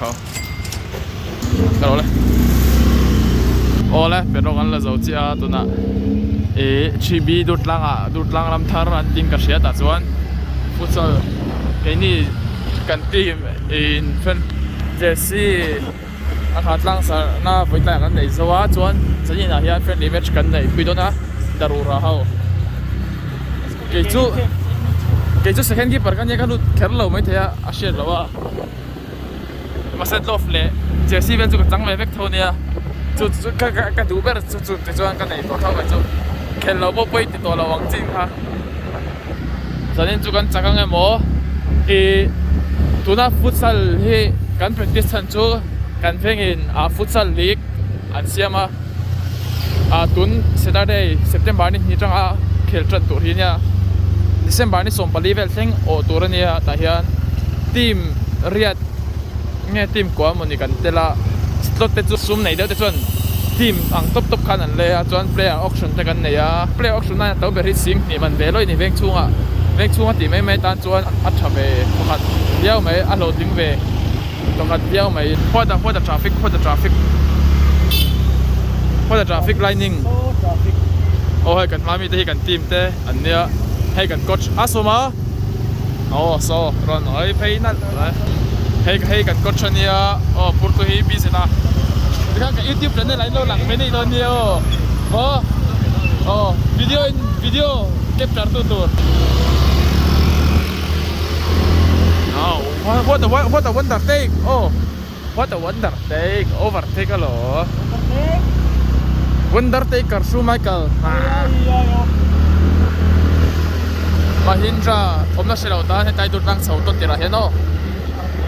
kha ka lo le awle petrol kan la zo chiah a tunah ih chhibi Durtlang ah Durtlang ram thar an tih in ka hria tah chuan futsal keini kan team in jersey a kha tlang sarhna vawi tlaiah kan nei zo a chuan zanin ah hian friendly match kan neih pui dawn a darura ho kei chu kei chu second keeper ka nia ka lut kher lo maithei a a hriat loh a mahse glove leh jersey vel chu ka chang ve vek tho ania chu chu ka ka duh ber chu chu tichuan ka nei tawh tho mai chu khelh loh pawh pawi ti tawh lo ang chin kha. Zanin chu kan chak ang emaw ih tuna futsal hi kan practice chhan chu kan vengin ah futsal league an siam a ah tun Saturday September ni hnih atanga khel tan tur hi ania December ni 14 vel thleng awh tur ania tah hian team riat nge team kua mawni kan tel a slot te chu sum nei deuh te chuan team ang tawp tawp khan an lei a chuan player auction te kan nei a player auction nana to ber hi sing hnih man ve lawih a ni veng chhungah veng chhunga tih mai mai tan chuan a tha ve thawkhat viau mai a hlawhtling ve thawkhat viau mai what a what a traffic what a traffic what a traffic lining aw hei kan hma mi te hi kan team te an nia hei kan coach a sawm a. Aw saw rawn hawi phei nalh mai hei hei kan coach ania aw phur tu hi busy na tikhan ka youtube channel ah in lo lang ve nei dawn nia aw aw aw video in video capture tu tur aw what a what a wonder take aw what a wonder take over take alo wonder taker Schumacher Mahindra awmna hre lo tan hetlai tur tlang chho tawn tirah hian aw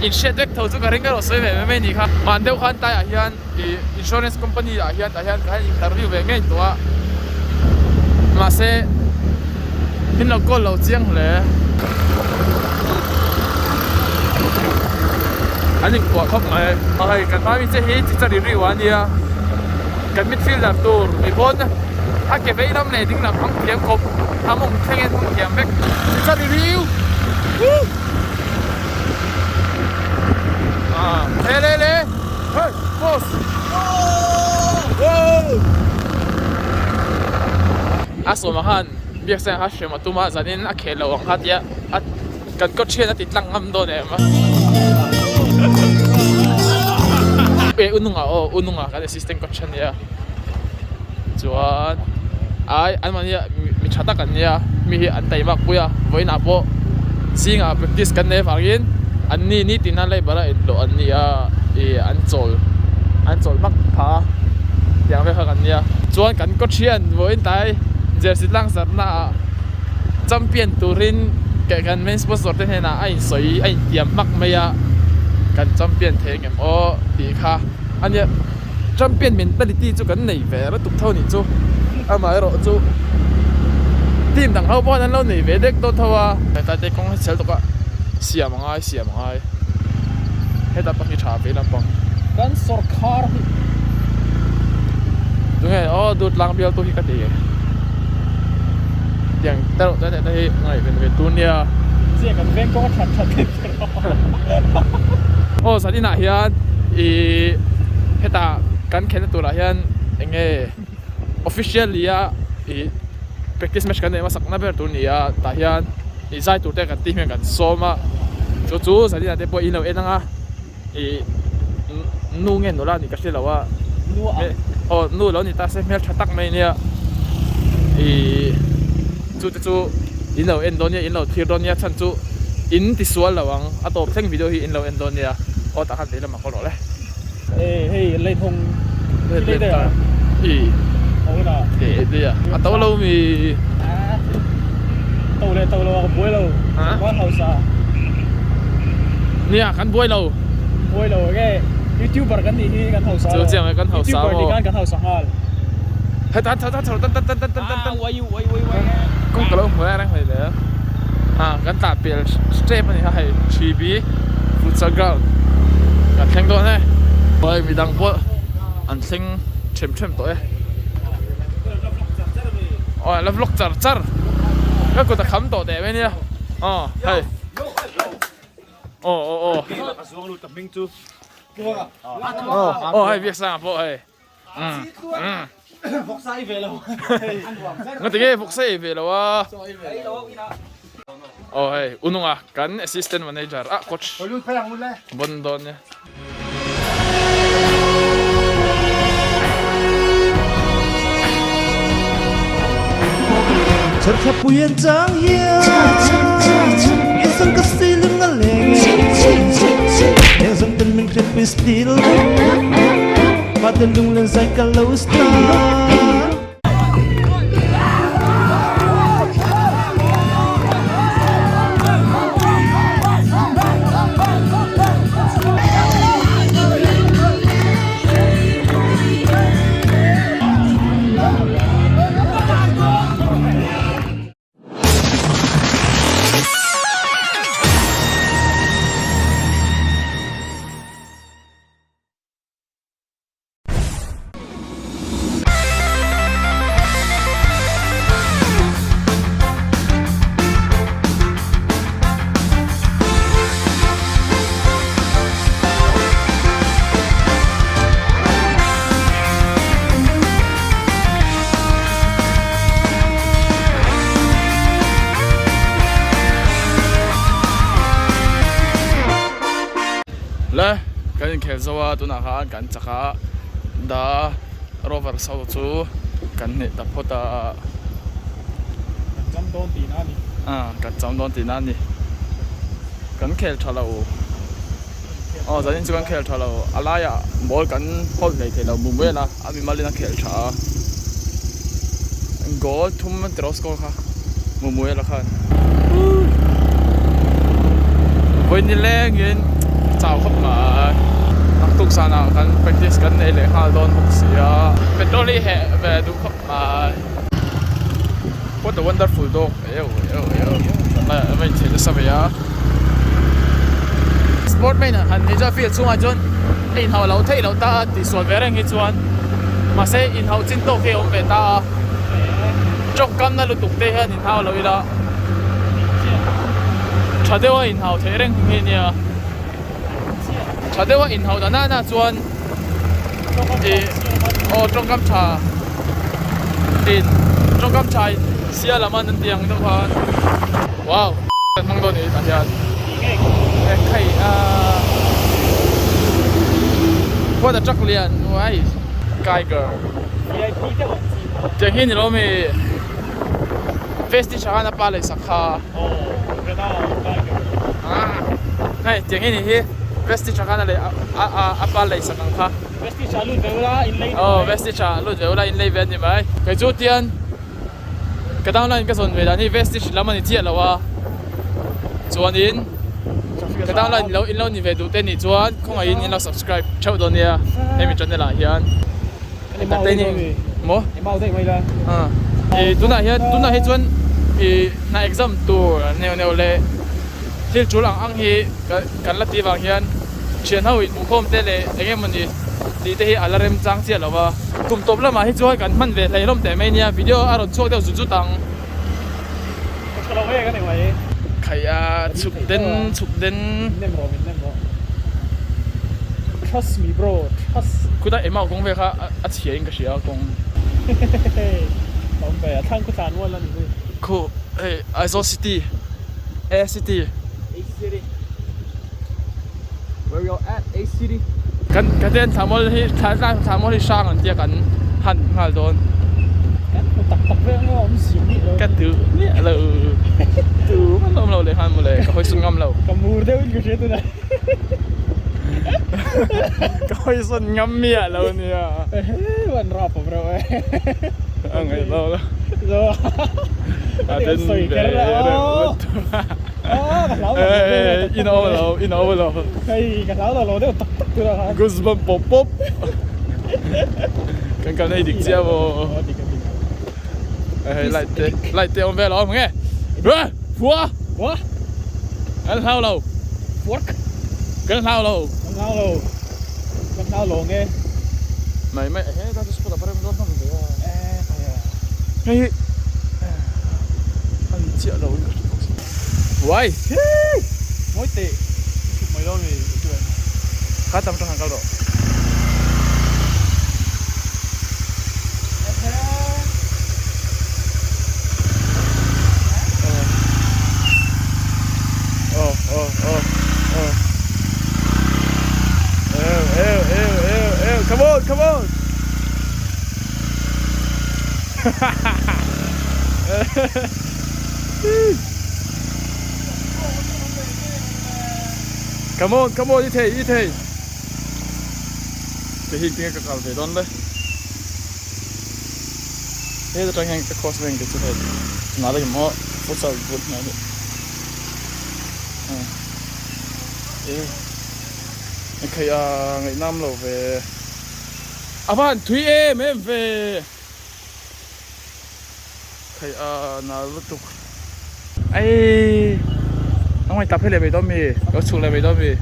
inhriat vek tho chu ka ring erawh sawi ve mai mai a ni kha hman deuh khan tlaiah hian ih insurance company ah hian tah hian ka han interview ve ngei tawh a mahse min lo call lo chiang hle. An inkuah khawp mai a hei kan hma mi che hi chi chari riu a nia kan midfielder tur ni pawn a ke vei lam leh ding lam hmang thiam khawp a mawng thleng in hmang thiam vek chi chari riu le le le hey boss a sawma khan biakseng a hrem a tum a zanin a khel lo ang kha tia a Kan kawt thian a ti tlang ngam dawn em a. E ununga aw ununga kan assistant coach a nia chuan ai an mahni ah mi tha tak an nia mi hi an taimak pui a vawiinah pawh zingah practice kan nei avangin an ni nitin a labour a inhlawh an ni a ih an chawl an chawl hmak phah a tiang vel kha kan nia chuan kan coach hian vawiin tlai jersey tlang zarhna ah. Champion turin kan main sponsor te hnenah a insawi a intiam hmak mai a, kan champion thei angem aw tih kha a nia. Champion mentality chu kan nei ve lutuk tho nih chu, amaherawh chu team dang ho pawh an lo nei ve dek dawn tho a. Hetlai te kawng hi chhel tawk a, siam a ngai siam a ngai, heta pawh hi tha ve lampang. Kan sawrkhar hi. Tunge aw Dutlang bialtu hi ka ti. Tiang te reuh te te hi ngaihven ve tur nia. Chiah kan veng kawng a that that thei che rawh. Aw zan inah hian ih hetah kan khelhna turah hian eng nge officially a ih practice match kan neih hmasakna ber tur nia tah hian ih zai tur te kan team hian kan sawm a chu chu zan inah te pawh in lo en ang a. Ih nu nge nula nih ka hre lo a Nu ang. Aw nu lo ni ta se hmeltha tak mai nia ih chu te chu in lo en dawn nia in lo thlir dawn nia chhan chu in ti sual lo ang a tawp thleng video hi in lo en dawn nia aw tah khan lehlam ah ka rawh le. Hei hei lane hawng khi lei daih a. Ih Hawng a. Leh daih a a to lo mi. To leh to lo a ka buai lo. Kan hausa. Nia kan buai lo. Buai lo enge youtuber kan nih hi kan hausa lo. Chu chiang e kan hausa maw. Youtuber nih khan kan hausa nghal. Hei tan chho tan chho tan tan tan tan tan tan. Wai wai wai wai. Kawng ka lo hmu reng reng le. Ah kan tah pel step ani kha hei 3B futsal ground kan thleng dawn e. Hei midang pawh an thleng them them tawh e. Aw la vlog char char. Ka kut a kham tawh teh mai nia. Aw hei. Aw aw aw. A zuang lut ka hming chu. Aw hei Biaksanga pawh hei. Ngati nge vawksa ei ve lo a. Aw hei Ununga kan assistant manager ah coach bon dawn nia. Le kan inkhel zo a tunah khan kan chak a da rovers ho chu kan hneh ta phawt a. Kan cham dawn tihna a ni. Kan cham dawn tihna a ni. Kan khel tha lo. Aw zanin chu kan khel tha lo. A laiah ball kan hawlh hlei thei lo mu vel a, a mimalin a khel tha a. Goal thum an ti rawh score kha mu muel a khan. Vawi nilengin chau khawp mai. Naktuk sanah kan practice kan nei leh nghal dawn bawk si a. Petrol hi heh ve duh khawp mai. What a wonderful dog eu eu eu a va inchei nasa ve a. Sportman han ni chuan field chhungah chuan a inhauh loh theih loh ta a tihsual ve reng hi chuan mahse inhauh chin tawk hi a awm ve ta a tawngkamna lutuk te hian inhau lo ila tha deuha inhau theih reng hi nia tha deuha inhauh na nana chuan ih aw tawngkam tha in tawngkam tha in sia lam an tih ang deuh khan wow kan hmang dawn a ni tah hian khai ah what a truck lian uai tiger tiang hi ni lo mi face t shirt khan a pa leh sak kha hei tiang hi ni hi face t shirt khan a leh a pa leh sak ang kha aw vestige ah lut ve ula in lei ve a ni mai kei chu tian ka downline ka zawn ve dan hi vestige lam a ni chiah lo a chuanin ka downline lo in lo ni ve duh te nih chuan khawngaihin in lo subscribe theuh dawn nia hemi channel ah hian entertaining maw ih tunah hian tunah hi chuan ih hna exam tur neuh neuh leh thil tul ang ang hi kan la tih vang hian thian ho inhmuhkhawm te leh eng emawni tih te hi a la remchang chiah lo va. Kum tawp lamah hi chuan kan hman ve hlei hlawm teh mai nia, video a rawn chhuak deuh zut zut ang. Ka tha lo ve ka ni mai. Khai a chhuk den chhuk den. Min nem rawh min nem rawh. Trust me bro trust. Khutah Emau kawng vel kha a chhia in ka hria a kawng. Hehehe ka awm ve a thlang khu tlan mual a ni zui. Khu hei Aizawl city A city. A city. Where we are at A city. Kan ka ten thlamawl hi thlamawl hi hrang an tia kan han nghal dawn. Kan hmu tak tak vel maw awm zir miah lo. Ka duh miah lo. Tu man awm lo leh nghal mawle ka hawi sawn ngam lo. Ka mur deuh in ka hria tunah. Ka hawi sawn ngam miah lo nia. Ehe wan rap awm reuh e. A ngaih lo lo. Zo. A den ve reuh. In awm lo, in awm lo. Hei, ka hlau lo lo deuh tak tak tur a khan. Goosebump pawp pawp. Kan kal nei dik chiah maw. Dik a dik. Hei light te, light te awm vel a awm nge. Fua! Fua! Kan hlau lo. Fuak. Kan hlau lo. Kan hlau lo. Kan hlau lo nge. Mai mai, he ta chu spot a parem dawn hman ve a. Eh, Hei hi. Ani chiah lo in ka hre bawk si. Uai! Mawi teh! Chhuk mai lo mi chuan. Kha tam tang han kal rawh. Oh, oh, oh, oh. Eu, eu, eu, eu, eu. Come on, come on. Come on, come on, i thei, i thei. Ke hi tinge ka kal ve dawn le. He atang hian ka cross veng te chu hei tunah takin maw futsal bul hnai hi. E engkhei a ngaihnam lo ve. A va han thui em em ve. Thei a nal lutuk. Ei ang mai tap hi leh mai dawn mi lo chhuk leh mai dawn mi.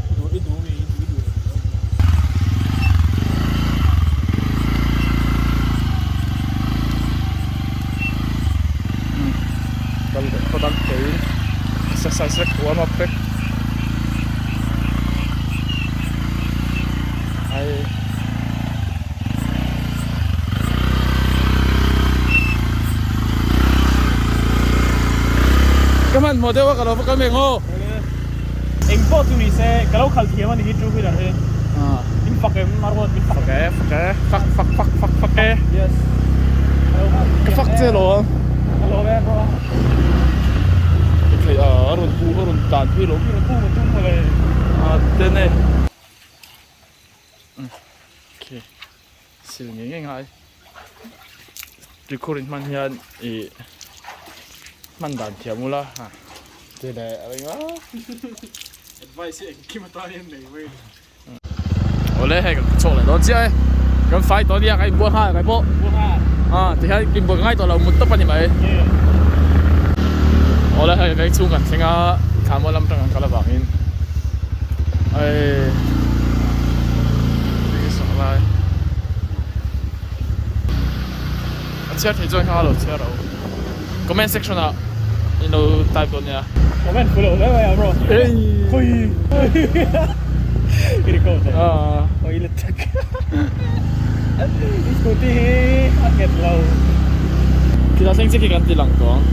Kal leh phawt ang keiin exercise vek warm up vek. Ai. Ka hmanhmawh deuh a ka lo va kal mai ang aw. Eng pawh chu ni se ka lo khalh thiam a ni hi two wheeler hi. Min fak em a ruat min fak e. Fak e fak fak fak fak fak e. Yes. Ka fak che lo. Ka lawm e bro. Thei a rawn pu a rawn tan pui lo. Rawn pu tum mawle. A ten e. Khi sil ngei ngei ngai tuikhur in hman hian ih hman dan thiam ula ha ti leh a ring a advice hi engkim atan hian nei mai awle hei kan chhuak leh dawn chiah e kan fai tawh ania kan inbual nghal kai pawh a ti hian inbual ka ngai tawh lo mut tawp a ni mai awle hei veng chhung kan thleng a thlanmual lam atang kan kal avangin Hei sak lai a chhiar thei chuan kha lo chhiar ro comment section ah in lo type dawn nia comment phu lo hle mai a bro ei khui i record a oi let tak i scooty hi a nghet lo khilai thleng chiah khi kan ti lang tawh ang.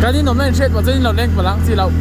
Kan in awmna in hriat pawh chuan in lo leng palh ang chi loh.